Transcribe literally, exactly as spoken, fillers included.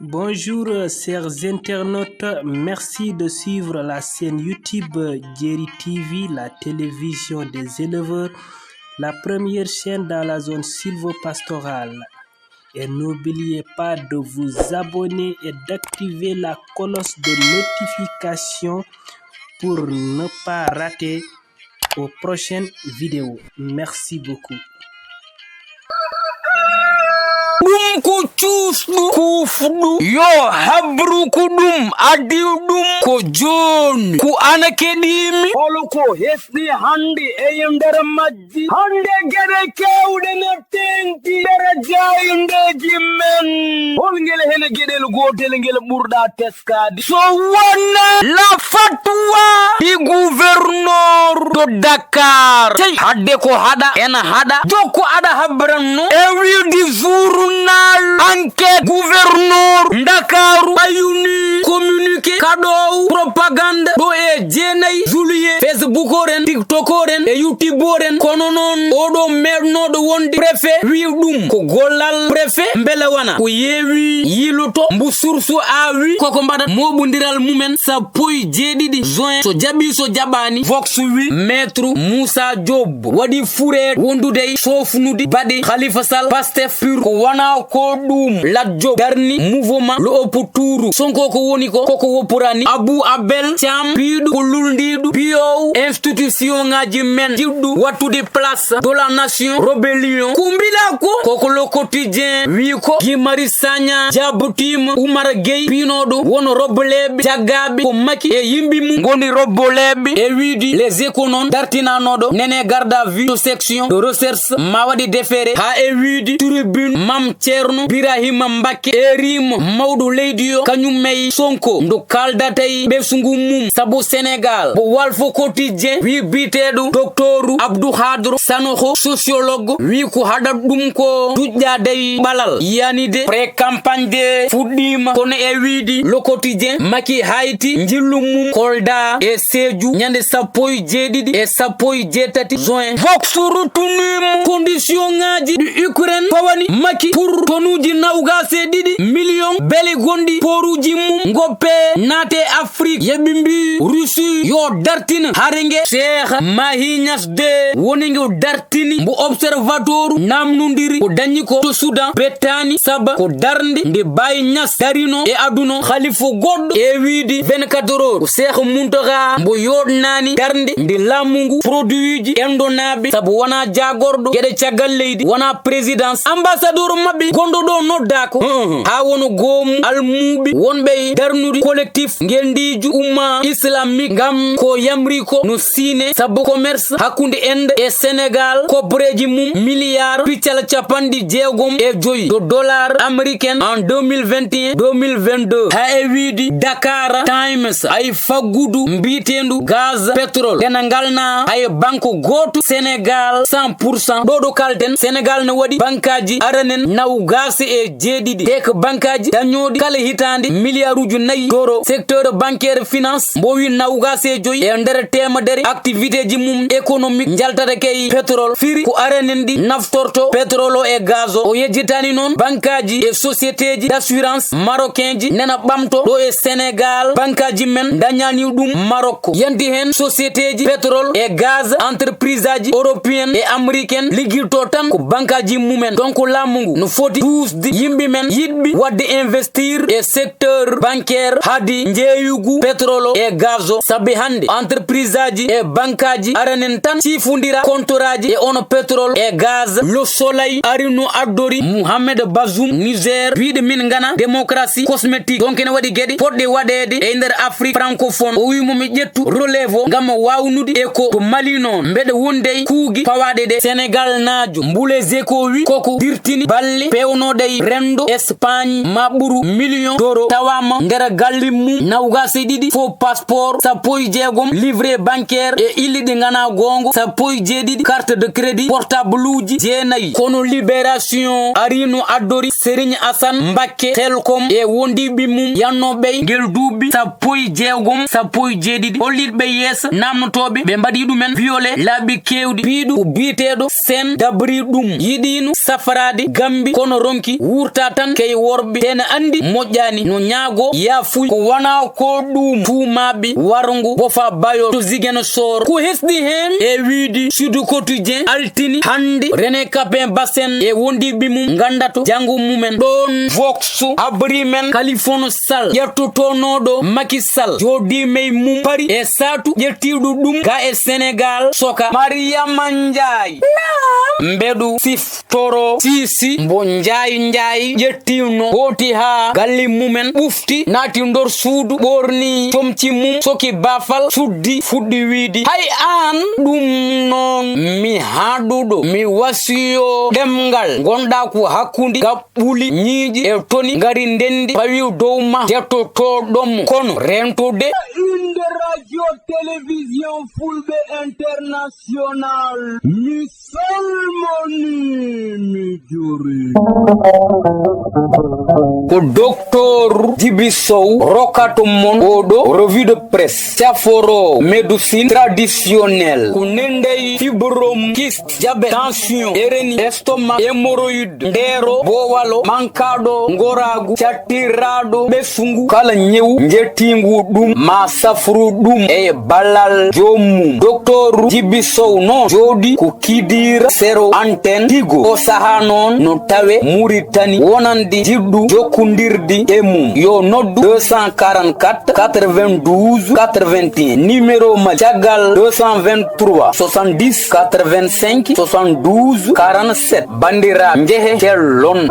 Bonjour, euh, chers internautes. Merci de suivre la chaîne YouTube, euh, Jerry T V, la télévision des éleveurs, la première chaîne dans la zone sylvopastorale. Et n'oubliez pas de vous abonner et d'activer la cloche de notification pour ne pas rater aux prochaines vidéos. Merci beaucoup. Ɗum ko cuusɗo kuufɗo yo habru ko ɗum addi ɗum ko jooni ko ana keɗiimi. Holo ko hesɗi hannde e nder majji? Hannde geɗe keewɗe ne teeŋti nder jaayndeeji men. Hol ngel hene geɗel gootel ngel ɓurɗa teskaade? So wonaa la fatwa ɗi gouverneur to Dakar. Tey hadde ko haɗa ena haɗa jokko aɗa habranno e wiidi journal enquête gouverneur Ndakaaru ɓayuni communiqué kaɗoowo propagande ɗo e jeenayi juillet Facebook oren, TikTok oren e YouTube oren. Kono noon oɗo meeɗnooɗo wonde préfet wi ɗum ko gollal préfet mbele wana ko yeewi yiiloto mbo source a wi koko mbaɗa moɓondiral mumen sappo e jeeɗiɗi juin so jaɓi so jaɓani. Vox wi maître Moussa Diop waɗi fure wondude e sofnude baɗe Khalifa Sall Pastef pur ko wona ko ɗum lajjo darni mouvement lo oppo tuuru Sonko ko woni ko koko woppurani Abou Abel Thiam piiɗo ko lulndiiɗo piyowo institution ngaji men jiɗɗo wattude place de la nation rébellion ko mbiɗa ko koko le quotidien wi ko Guy Marius Sagna jabotima Oumar Gueye piinoɗo wono robboleɓe jaggaaɓe ko Macky e yimɓe mum ngoni robboleɓe e wiidi les échos noon dartinanoɗo nene garde à vue to section de recherche ma waɗi defere ha e wiidi tribune Mam Ceerno Birahima Mbakke erima mawɗo leydi o kañum e Sonko ndu kaldata e ɓesngu mum sabu Sénégal ko Walf Quotidien wi biteɗo docteur Abdou Khadro Sanoho sociologue wi ko haɗat ɗum ko duƴƴade e ɓalal yanide pré campagne de fuɗɗima kono e wiidi Le Quotidien Macky hayti njillu mum Kolda e Sédhiou ñande sappo e jeeɗiɗi e sappo e jeetati juin. Vox ruttini mo condition ngaji ɗi Ukraine fawani Macky pour tonuji nawgas e ɗiɗi million beli gonɗi poruji mum goppe naate Afrique yeɓi mbi Russie yo dartina harenge Cheikh Mahi Niass de woni ngo dartini mbo observateur namnodiri ko dañi ko to Soudan bettani saba ko darnde nde Baye Niass darino e aduna khalifu goɗɗo e wiidi vingt-quatre heures ko Cheikh Mountakha mbo yoɗnani darnde nde laamu ngu produit ji endonaɓe sabu wona jagorɗo geɗe caggal leydi wona présidence ambassadeur maɓɓe gonɗo ɗo noddako ha wono goomu almuɓe wonɓe e darnude collectif ngendiiju umma islamique ngam ko yamri ko no siine sabu commerce hakkunde Inde e Sénégal kobreji mum milliard piccal capanɗe jeegom e joyi to dollar américain en deux mille vingt et un deux mille vingt-deux ha e wiidi Dakar Times ay faggudu mbiitendu gaz pétrole ena ngalna hay banque gooto Sénégal cent pour cent ɗo ɗo kalten Sénégal ne waɗi bankaji aranen nawgas e jeeɗiɗi te ko bankaji dañooɗi kala hitaande milliarduji nayi toro secteur bancaire finance mbowi nawgas e joyi e nder temedere activité ji mum économique njaltata kay pétrole firi ko aranen ɗi naftorto pétrole o e gaz o o yejjitani noon bankaji e société ji d'assurance marocain ji nena ɓamto ɗo e Sénégal bankaji men dañani ɗum Maroc yanti hen société ji pétrole e gaz entreprise aji européenne et américaine liggirto tan ko bankaji mumen donc laamu ngu no foti tusde yimɓe men yiɗɓe wadde investir e secteur bancaire haadi jeeyugu pétrole e gaz o saabi hannde entreprise aji e bankaji aranen tan ciifondira contrat ji e ono pétrole e gaz. Le Soleil arino addori Mohamed Bazoum Niger wiide min ngana démocratie cosmétique donc ene waɗi geɗe poɗɗe waɗeede e nder Afrique francophone o wi momi ƴettu relève o ngam wawnude e ko to Mali noon mbeɗa wonde e kuugi fawaɗe ɗe Sénégal naajo mbule zeko wi koko dirtini balle pewnoɗe e rendo Espagne ma ɓuru million d'euros tawama nder galle mum nawgas e ɗiɗi fo passeport sappo e jeegom livre bancaire e illi ɗi ngana goongo sappo e jeeɗiɗi, carte de crédit, portabluuji jeenayi. Kono Libération ari no addori Serigne Assane Mbacké Xelkom e wondiiɓe mum yannooɓe ngel duuɓi sappo e jeegom, sappo e jeeɗiɗi. Hollitɓe yeeso namnotooɓe ɓe mbaɗi ɗumen violé laabi keewɗi. Piiɗu ko biyeteeɗo Sen dabri ɗum, yiɗiino safaraade Gambi, kono ronki wuurta tan kay worɓe. Tene anndi moƴƴaani, no ñaago yaafuy. Ko wona ko ɗum tuumaaɓe warngo Bofa Bayo to Ziguinchor. Ko hesɗi heen e wiide Sud Quotidien altini hannde, René Capain Bassène e wondiiɓe mum nganndato janngo mumen. Ɗoon Vox habri men Khalifa Sall, ƴettotonooɗo Macky Sall, jooɗiima e mum Paris e saatu ƴettiiɗo ɗum ga e Senegal soka. Mariama Ndiaye. Naam. Mbeɗu siftoro Sisi mbo Ndiaye Ndiaye ƴettiino, hooti haa galle mumen, ɓufti, naati nder suudu, ɓoorni comci mum, soki baafal, suddi, fuɗɗi wiide, hay aan ɗum noon mi haɗuɗo, mi wasiyo ɗemngal, ngonɗaa ko hakkunde ga ɓuli, ñiiƴi e toni ngari ndenndi, pawi dow ma, jettotooɗo mo. Kono rentude. Une radio télévision Fulɓe International, mi salmoni, mi juri. Ko Docteur Djiby Sow rokkato mon oɗo revue de presse. Caforo médecine traditionnelle. Ko nendey fibrome, kyste, diabète, tension, hernie, estomac, hémorroïde, ndeero, bowalo, mankaɗo, ngoragu, cattiraaɗo, ɓesngu, kala ñewu njettingu ɗum ma safru ɗum e ballal joomum. Docteur Djiby Sow noon jooɗi ko Kidira, sero antenne Tigo. O saha noon no tawe Mauritanie, wonande jiɗɗo jokkondirde e mum. Yo noddu deux cent quarante-quatre quatre-vingt-douze quatre-vingt-un. Numéro ma caggal deux cent vingt-trois soixante-dix quatre-vingt-cinq soixante-douze quarante-sept. Banndiraaɓe, njehe cellon.